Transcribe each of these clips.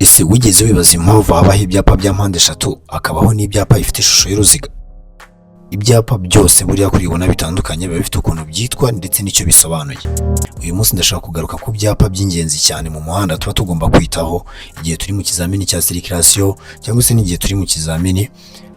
Ese wigeze wibaza impamvu habaho ibyapa bya mpande eshatu, hakabaho n'ibyapa bifite ishusho y'uruziga? Ibyapa byose buriya kuribona bitandukanye, biba bifite ukuntu byitwa ndetse n'icyo bisobanuye. Uyu munsi ndashaka kugaruka ku byapa by'ingenzi cyane mu muhanda tuba tugomba kwitaho igihe turi mu kizamini cya circulation cyangwa se n'igihe turi mu kizamini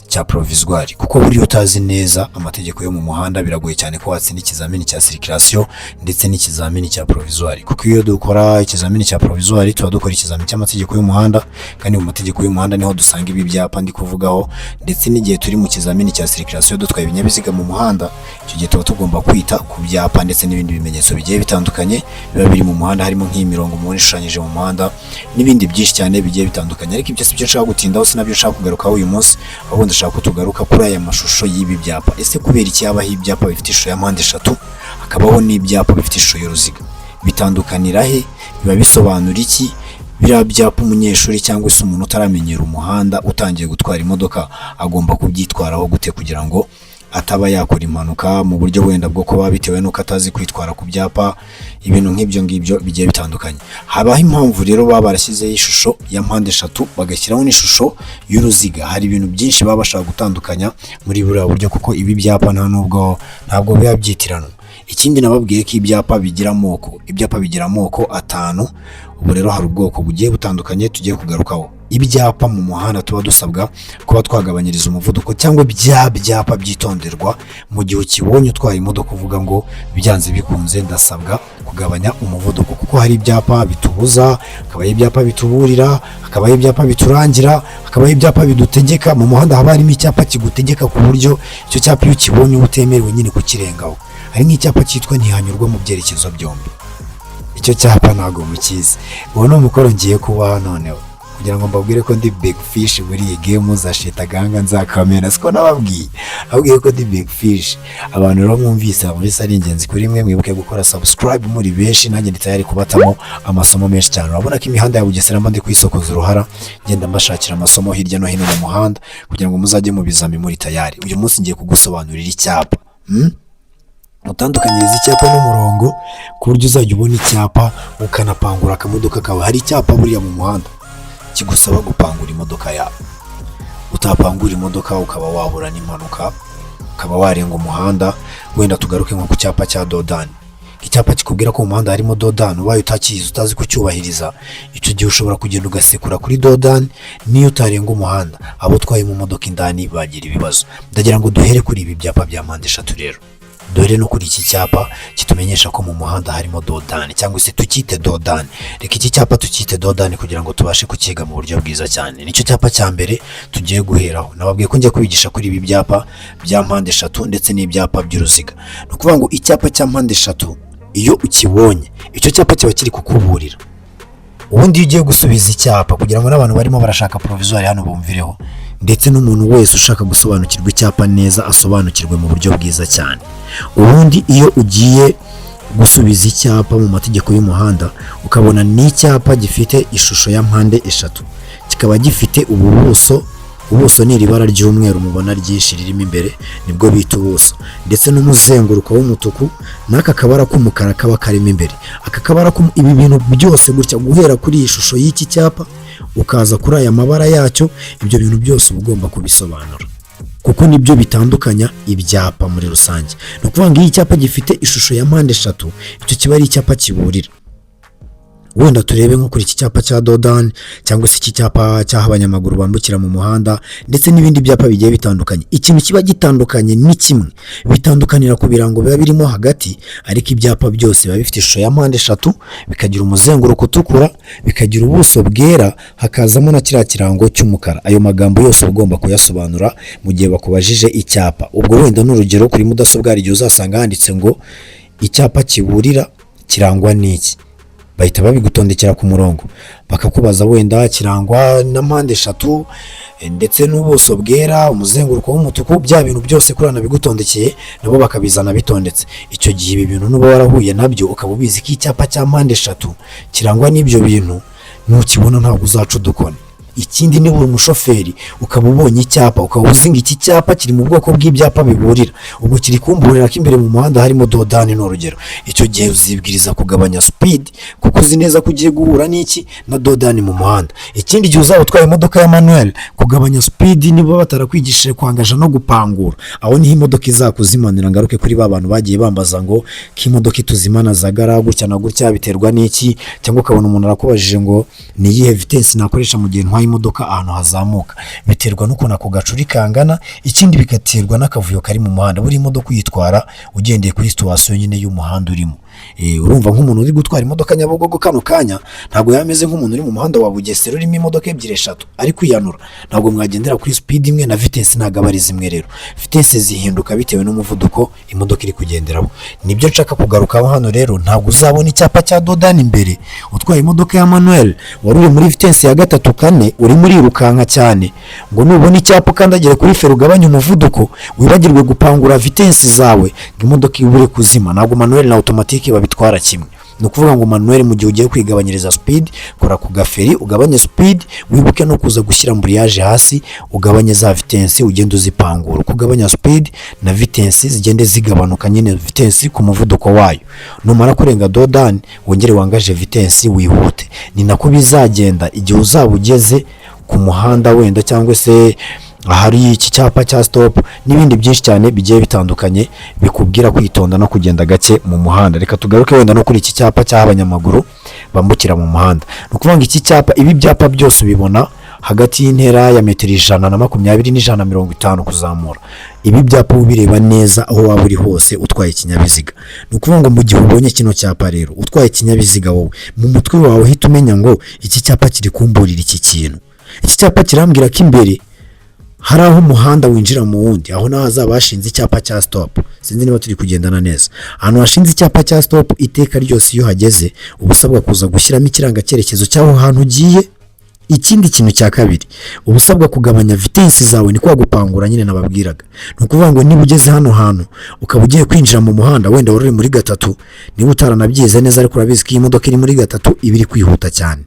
cya provisoire, kuko buriya utazi neza amategeko yo mu muhanda biragoye cyane ko watsinda ikizamini cya circulation ndetse n'ikizamini cya provisoire. Kuko iyo dukora ikizamini cya provisoire tuba dukora ikizamini cy'amategeko y'umuhanda, kandi mu mategeko y'umuhanda niho dusanga ibi byapa ndi kuvugaho. Ndetse n'igihe turi mu kizamini cya circulation dutwaye ibinyabiziga mu muhanda, icyo gihe tuba tugomba kwita ku byapa ndetse n'ibindi bimenyetso bigiye bitandukanye biba biri mu muhanda, harimo nk'iyi mirongo mubona ishushanyije mu muhanda n'ibindi byinshi cyane bigiye bitandukanye. Ariko ibyo si byo nshaka gutindaho, si nabyo nshaka kugarukaho uyu munsi, ahubwo ndashaka ko tugaruka kuri aya mashusho y'ibi byapa. Ese kubera iki habaho ibyapa bifite ishusho ya mpande eshatu, hakabaho n'ibyapa bifite ishusho y'uruziga? Bitandukanira he? Biba bisobanura iki? Biriya byapa umunyeshuri cyangwa se umuntu utaramenyera umuhanda utangiye gutwara imodoka agomba kubyitwaraho gute kugira ngo ataba yakora impanuka mu buryo wenda bwo kuba bitewe n'uko atazi kwitwara ku byapa, ibintu nk'ibyo ngibyo bigiye bitandukanye? Habaho impamvu rero baba barashyizeho ishusho ya mpande eshatu, bagashyiraho n'ishusho y'uruziga. Hari ibintu byinshi baba bashaka gutandukanya muri buriya buryo, kuko ibi byapa nta nubwo ntabwo biba byitiranwa. Ikindi nababwiye ko ibyapa bigira amoko. Ibyapa bigira amoko atanu. Ubu rero hari ubwoko bugiye butandukanye tugiye kugarukaho. Ibyapa mu muhanda tuba dusabwa kuba twagabanyiriza umuvuduko, cyangwa bya byapa byitonderwa mu gihe ukibonye utwaye imodoka uvuga ngo byanze bikunze ndasabwa kugabanya umuvuduko, kuko hari ibyapa bitubuza, hakabaho ibyapa bituburira, hakabaho ibyapa biturangira, hakabaho ibyapa bidutegeka. Mu muhanda haba harimo icyapa kigutegeka, ku buryo icyo cyapa iyo ukibonye uba utemerewe nyine kukirengaho. Hari nk'icyapa cyitwa "Ntihanyurwa mu byerekezo byombi". Icyo cyapa ntabwo mukizi. Uwo ni umukoro ngiye kubaha noneho kugira ngo mbabwire ko ndi big fish muri iyi game za shitaganga nzakamena. Siko nababwiye? Nababwiye ko ndi big fish. Abantu rero mwumvise serivisi ari ingenzi kuri mwe, mwibuke gukora subscribe muri benshi, nanjye ndi tayari kubatamo amasomo menshi cyane. Urabona ko imihanda ya Bugesera mba ndi kwisokoza uruhara, ngenda mbashakira amasomo hirya no hino mu muhanda kugira ngo muzajye mu bizami muri tayari. Uyu munsi ngiye kugusobanurira icyapa, Utandukanyiriza icyapa n'umurongo, ku buryo uzajya ubona icyapa ukanapangura akamodoka kawe. Hari icyapa buriya mu muhanda kigusaba gupangura imodoka yawe. Utapangura imodoka ukaba wahura n'impanuka, ukaba warenga umuhanda. Wenda tugaruke nko ku cyapa cya dos d'âne, icyapa kikubwira ko mu muhanda harimo dos d'âne. Ubaye utakizi, utazi kucyubahiriza, icyo gihe ushobora kugenda ugasekura kuri dos d'âne. Niyo utarenga umuhanda, abo utwaye mu modoka indani bagira ibibazo. Ndagira ngo duhere kuri ibi byapa bya mpande eshatu rero, dore no kuri iki cyapa kitumenyesha ko mu muhanda harimo dos d'âne, cyangwa se tukite dos d'âne. Reka iki cyapa tukite dos d'âne kugira ngo tubashe kukiga mu buryo bwiza cyane. Nicyo cyapa cya mbere tugiye guheraho. Nababwiye ko njya kubigisha kuri ibi byapa bya mpande eshatu ndetse n'ibyapa by'uruziga. Ni ukuvuga ngo icyapa cya mpande eshatu iyo ukibonye, icyo cyapa kiba kiri kukuburira. Ubundi iyo ugiye gusubiza icyapa, kugira ngo n'abantu barimo barashaka provisoire hano bumvireho, ndetse n'umuntu wese ushaka gusobanukirwa icyapa neza asobanukirwe mu buryo bwiza cyane, ubundi iyo ugiye gusubiza icyapa mu mategeko y'umuhanda ukabona ni icyapa gifite ishusho ya mpande eshatu, kikaba gifite ubu buso, ubuso ni iri bara ry'umweru mubona ryinshi ririmo imbere, nibwo bita ubuso, ndetse n'umuzenguruko w'umutuku n'aka kabara k'umukara kaba karimo imbere, aka kabara, ibi bintu byose gutya, guhera kuri iyi shusho y'iki cyapa ukaza kuri aya mabara yacyo, ibyo bintu byose uba ugomba kubisobanura, kuko nibyo bitandukanya ibyapa muri rusange. Ni ukuvuga ngo iyo icyapa gifite ishusho ya mpande eshatu, icyo kiba ari icyapa kiburira. Wenda turebe nko kuri iki cyapa cya dos d'âne, cyangwa se iki cyapa cy'aho abanyamaguru bambukira mu muhanda, ndetse n'ibindi byapa bigiye bitandukanye. Ikintu kiba gitandukanye ni kimwe, bitandukanira ku birango biba birimo hagati, ariko ibyapa byose biba bifite ishusho ya mpande eshatu, bikagira umuzenguruko utukura, bikagira ubuso bwera, hakazamo na kiriya kirango cy'umukara. Ayo magambo yose uba ugomba kuyasobanura mu gihe bakubajije icyapa. Ubwo wenda n'urugero, kuri mudasobwa hari igihe uzasanga handitse ngo "Icyapa kiburira kirangwa n'iki?" Bahita babigutondekera ku murongo, bakakubaza wenda kirangwa na mpande eshatu ndetse n'ubuso bwera, umuzenguruko w'umutuku, bya bintu byose kuri bigutondekeye, nabo bakabizana bitondetse. Icyo gihe ibi bintu nuba warahuye nabyo, ukaba ubizi ko icyapa cya mpande eshatu kirangwa n'ibyo bintu, nukibona ntabwo uzaca udukoni. Ikindi, niba uri umushoferi ukaba ubonye icyapa, ukaba uzi ngo iki cyapa kiri mu bwoko bw'ibyapa biburira, ubwo kiri kumburira ko imbere mu muhanda harimo dos d'âne, ni urugero, icyo gihe uzibwiriza kugabanya speed kuko uzi neza ko ugiye guhura n'iki? Na dos d'âne mu muhanda. Ikindi gihe uzaba utwaye imodoka ya manuel, kugabanya speed, niba batarakwigishije kwangaja no gupangura, aho niho imodoka izakuzimanira. Ngaruke kuri ba bantu bagiye bambaza ngo ko imodoka ituzimana zagara gutya na gutya, biterwa n'iki? Cyangwa ukabona umuntu arakubajije ngo ni iyihe vitesse nakoresha mu gihe ntwaye imodoka ahantu hazamuka? Biterwa n'ukuntu ako gacuri kangana. Ikindi, bigaterwa n'akavuyo kari mu muhanda. Buri modoka uyitwara ugendeye kuri situation nyine y'umuhanda urimo. Urumva nk'umuntu uri gutwara imodoka Nyabugogo kano kanya ntabwo yaba ameze nk'umuntu uri mu muhanda wa Bugesera urimo imodoka ebyiri, eshatu ari kwiyanura. Ntabwo mwagendera kuri speed imwe na vitesse ntabwo aba ari zimwe. Rero vitesse zihinduka bitewe n'umuvuduko imodoka iri kugenderaho. Nibyo nshaka kugarukaho hano. Rero ntabwo uzabona icyapa cya dos d'âne imbere utwaye imodoka ya manuel, wari uri muri vitesse ya gatatu, kane, urimo urirukanka cyane, ngo nubona icyapa ukandagire kuri feri ugabanye umuvuduko, wibagirwe gupangura vitesse zawe, ngo imodoka ibure kuzima. Ntabwo manuel na automatique babitwara kimwe. Ni ukuvuga ngo manuel, mu gihe ugiye kwigabanyiriza speed, kora ku gaferi ugabanye speed, wibuke no kuza gushyira embrayage hasi, ugabanye za vitesse, ugende uzipangura. Uko ugabanya speed na vitesse zigende zigabanuka nyine, vitesse ku muvuduko wayo. Numara kurenga dos d'âne, wongere wangaje vitesse, wihute. Ni nako bizagenda igihe uzaba ugeze ku muhanda wenda cyangwa se ahari iki cyapa cya stop n'ibindi byinshi cyane bigiye bitandukanye bikubwira kwitonda no kugenda gake mu muhanda. Reka tugaruke wenda no kuri iki cyapa cy'aho abanyamaguru bambukira mu muhanda. Ni ukuvuga ngo iki cyapa, ibi byapa byose ubibona hagati y'intera ya metero 120 n'150 kuzamura. Ibi byapa uba ubireba neza aho waba uri hose utwaye ikinyabiziga. Ni ukuvuga ngo mu gihe ubonye kino cyapa rero utwaye ikinyabiziga, wowe mu mutwe wawe uhita umenya ngo iki cyapa kiri kumburira iki kintu. Iki cyapa kirambwira ko imbere hari aho umuhanda winjira mu wundi, aho naho hazaba hashinze icyapa cya stop. Sinzi niba turi kugendana neza. Ahantu hashinze icyapa cya stop, iteka ryose iyo uhageze uba usabwa kuza gushyiramo ikirangacyerekezo cy'aho hantu ugiye. Ikindi kintu cya kabiri, uba usabwa kugabanya vitesse zawe, ni kwa gupangura nyine nababwiraga. Ni ukuvuga ngo niba ugeze hano hantu ukaba ugiye kwinjira mu muhanda, wenda wari uri muri gatatu, niba utaranabyize neza ariko urabizi ko iyi modoka iri muri gatatu iba iri kwihuta cyane,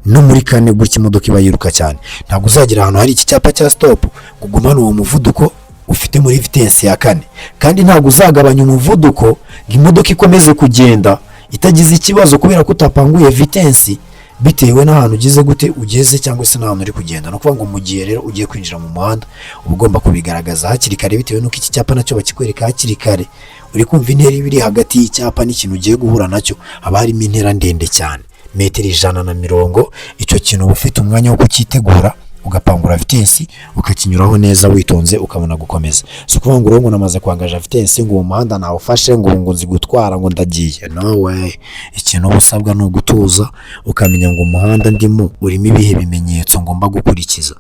no muri kane gutya imodoka iba yiruka cyane, ntabwo uzagera ahantu hari iki cyapa cya stop ngo ugumane uwo muvuduko ufite muri vitesse ya kane. Kandi ntabwo uzagabanya umuvuduko ngo imodoka ikomeze kugenda itagize ikibazo kubera ko utapanguye vitesse, bitewe n'ahantu ugeze gute ugeze cyangwa se n'ahantu uri kugenda. Ni ukuvuga ngo mu gihe rero ugiye kwinjira mu muhanda, uba ugomba kubigaragaza hakiri kare, bitewe n'uko iki cyapa nacyo bakikwereka hakiri kare. Uri kumva intera iba iri hagati y'icyapa n'ikintu ugiye guhura nacyo, haba harimo intera ndende cyane, metero 150. Icyo kintu uba ufite umwanya wo kucyitegura, ugapangura vitesse, ukakinyuraho neza witonze, ukabona gukomeza. Si ukuvuga ngo ngo namaze kwangaja vitesse, ngo uwo muhanda nawufashe, ngo nzi gutwara, ngo ndagiye. No way. Ikintu uba usabwa ni ugutuza, ukamenya ngo umuhanda ndimo urimo ibihe bimenyetso ngomba gukurikiza,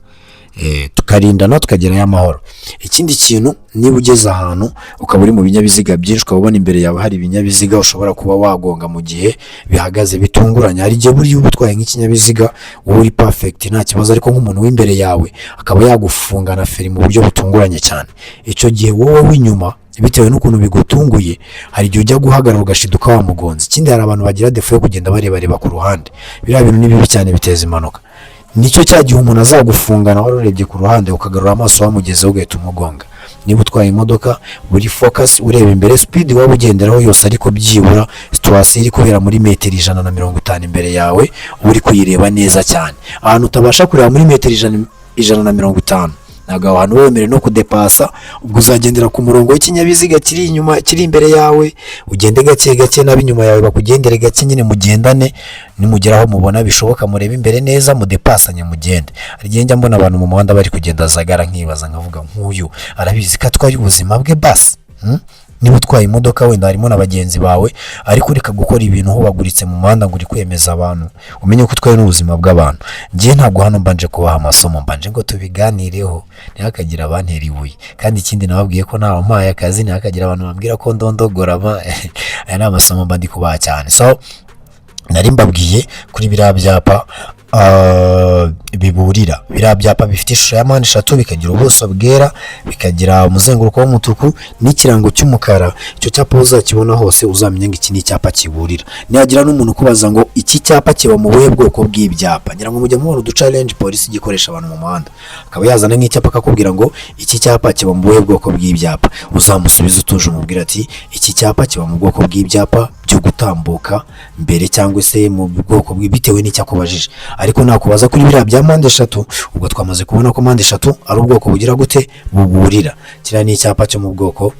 tukarindana tukagerayo amahoro. Ikindi kintu, niba ugeze ahantu ukaba uri mu binyabiziga byinshi, ukaba ubona imbere yawe hari ibinyabiziga ushobora kuba wagonga mu gihe bihagaze bitunguranye, hari igihe buriya uba utwaye nk'ikinyabiziga wowe uri perfect nta kibazo, ariko nk'umuntu w'imbere yawe akaba yagufungana feri mu buryo butunguranye cyane, icyo gihe wowe w'inyuma, bitewe n'ukuntu bigutunguye, hari igihe ujya guhagarara ugashiduka wamugonze. Ikindi, hari abantu bagira défaut yo kugenda barebareba ku ruhande. Biriya bintu ni bibi cyane, biteza impanuka. Nicyo cya gihe umuntu azagufungana wari urebye ku ruhande, ukagarura amaso wamugezeho, ugahita umugonga. Niba utwaye imodoka, buri focus ureba imbere, speed waba ugenderaho yose, ariko byibura situation iri kubera muri metero 150 imbere yawe uba uri kuyireba neza cyane. Ahantu utabasha kureba muri metero 150, ntabwo aho hantu uba wemerewe no kudepasa. Ubwo uzagendera ku murongo w'ikinyabiziga kiri inyuma, kiri imbere yawe, ugende gake gake, n'ab'inyuma yawe bakugendere gake nyine, mugendane. Nimugera aho mubona bishoboka, murebe imbere neza, mudepasanye, mugende. Hari igihe njya mbona abantu mu muhanda bari kugenda zagara, nkibaza nkavuga nk'uyu arabizi ko atwaye ubuzima bwe basi, Niba utwaye imodoka, wenda harimo na bagenzi bawe, ariko ureka gukora ibintu uhubaguritse mu muhanda ngo uri kwemeza abantu, umenye ko utwaye n'ubuzima bw'abantu. Njye ntabwo hano mbanje kubaha amasomo, mbanje ngo tubiganireho, ntihakagire abantera ibuye. Kandi ikindi, nababwiye ko ntawe mpaye akazi, ntihakagire abantu bambwira ko ndondogora. Aya ni amasomo mba ndi kubaha cyane. So nari mbabwiye kuri biriya byapa biburira. Kiburira, biriya byapa bifite ishusho ya mpande eshatu, bikagira ubuso bwera, bikagira umuzenguruko w'umutuku n'ikirango cy'umukara. Icyo cyapa uzakibona hose, uzamenye ngo iki ni icyapa kiburira. Nihagira n'umuntu ukubaza ngo iki cyapa kiba mu buhe bwoko bw'ibyapa, ngira ngo mujya mubona uduchallenge polisi igikoresha abantu mu muhanda, akaba yazana nk'icyapa akakubwira ngo iki cyapa kiba mu buhe bwoko bw'ibyapa, uzamusubize utuje, umubwira ati iki cyapa kiba mu bwoko bw'ibyapa byo gutambuka mbere, cyangwa se mu bwoko bitewe n'icyo akubajije. Ariko nakubaza kuri biriya bya mpande eshatu, ubwo twamaze kubona ko mpande eshatu ari ubwoko bugira gute? Buburira. Kiriya ni icyapa cyo mu bwoko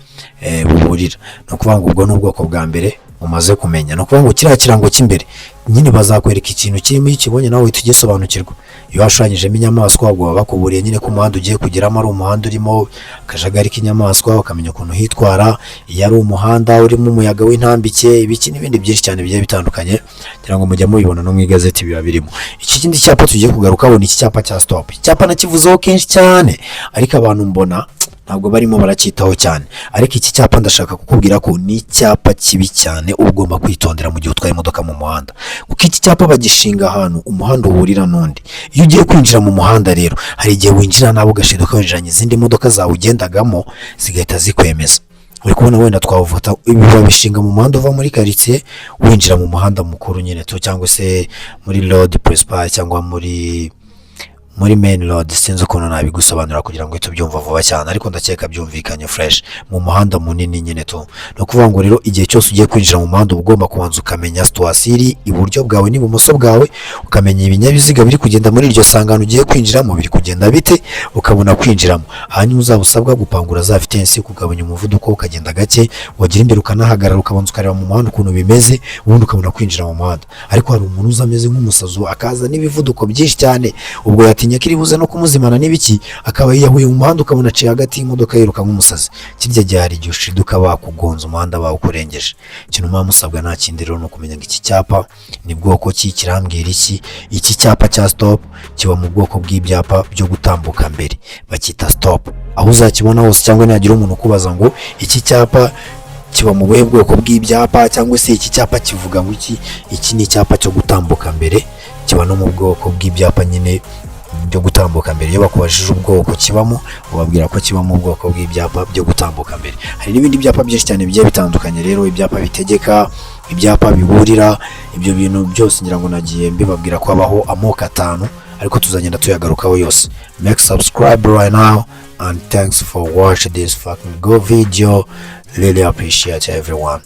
buburira. Ni ukuvuga ngo ubwo ni ubwoko bwa mbere umaze kumenya. Ni ukuvuga ngo kiriya kirango cy'imbere nyine bazakwereka ikintu kirimo, iyo ukibonye nawe uhita ugisobanukirwa. Iyo washushanyijemo inyamaswa, ubwo baba bakuburiye nyine ko umuhanda ugiye kugeramo ari umuhanda urimo akajagari k'inyamaswa, ukamenya ukuntu hitwara. Iyo ari umuhanda urimo umuyaga w'intambike, ibiki n'ibindi byinshi cyane bigiye bitandukanye, kugira ngo mujya mubibona no mu igazeti biba birimo. Iki kindi cyapa tugiye kugarukaho ni iki cyapa cya stop. Icyapa nakivuzeho kenshi cyane, ariko abantu mbona ntabwo barimo baracyitaho cyane. Ariko iki cyapa ndashaka kukubwira ko ni icyapa kibi cyane, uba ugomba kwitondera mu gihe utwaye imodoka mu muhanda, kuko iki cyapa bagishinga ahantu umuhanda uhurira n'undi. Iyo ugiye kwinjira mu muhanda rero, hari igihe winjira nawe ugashiduka winjiranye izindi modoka zawugendagamo, zigahita zikwemeza. Uri kubona, wenda twawufata, ibi babishinga mu muhanda uva muri karitsiye winjira mu muhanda mukuru nyine tu, cyangwa se muri road principal, cyangwa muri main road. Sinzi ukuntu nabigusobanura kugira ngo uhite ubyumva vuba cyane, ariko ndakeka byumvikanye fresh. Mu muhanda munini nyine tu. Ni ukuvuga ngo rero igihe cyose ugiye kwinjira mu muhanda, uba ugomba kubanza ukamenya situation iri iburyo bwawe n'ibumoso bwawe, ukamenya ibinyabiziga biri kugenda muri iryo sangano ugiye kwinjiramo biri kugenda bite, ukabona kwinjiramo. Hanyuma uzaba usabwa gupangura za vitesse, kugabanya umuvuduko, ukagenda gake, wagira imbere ukanahagarara, ukabanza ukareba mu muhanda ukuntu bimeze, ubundi ukabona kwinjira mu muhanda. Ariko hari umuntu uza ameze nk'umusazi, akaza n'ibivuduko byinshi cyane, ubwo yatinya ko iri buze no kumuzimana n'ibiki, akaba yiyahuye mu muhanda, ukabona aciye hagati y'imodoka yiruka nk'umusazi. Kirya gihe hari igihe ushiduka bakugonze, umuhanda bawukurengeje. Ikintu muba musabwa nta kindi rero, ni ukumenya ngo iki cyapa ni bwoko ki, kirambwira iki? Iki cyapa cya stop kiba mu bwoko bw'ibyapa byo gutambuka mbere, bacyita stop. Aho uzakibona hose, cyangwa nihagira umuntu ukubaza ngo iki cyapa kiba mu buhe bwoko bw'ibyapa, cyangwa se iki cyapa kivuga ngo iki, iki ni icyapa cyo gutambuka mbere, kiba no mu bwoko bw'ibyapa nyine byo gutambuka mbere. Iyo bakubajije ubwoko kibamo, ubabwira ko kiba mu bwoko bw'ibyapa byo gutambuka mbere. Hari n'ibindi byapa byinshi cyane bigiye bitandukanye rero, ibyapa bitegeka, ibyapa biburira, ibyo bintu byose ngira ngo nagiye mbibabwira ko habaho amoko atanu, ariko tuzagenda tuyagarukaho yose. Make subscribe right now and thanks for watching this fucking good video. Really appreciate everyone.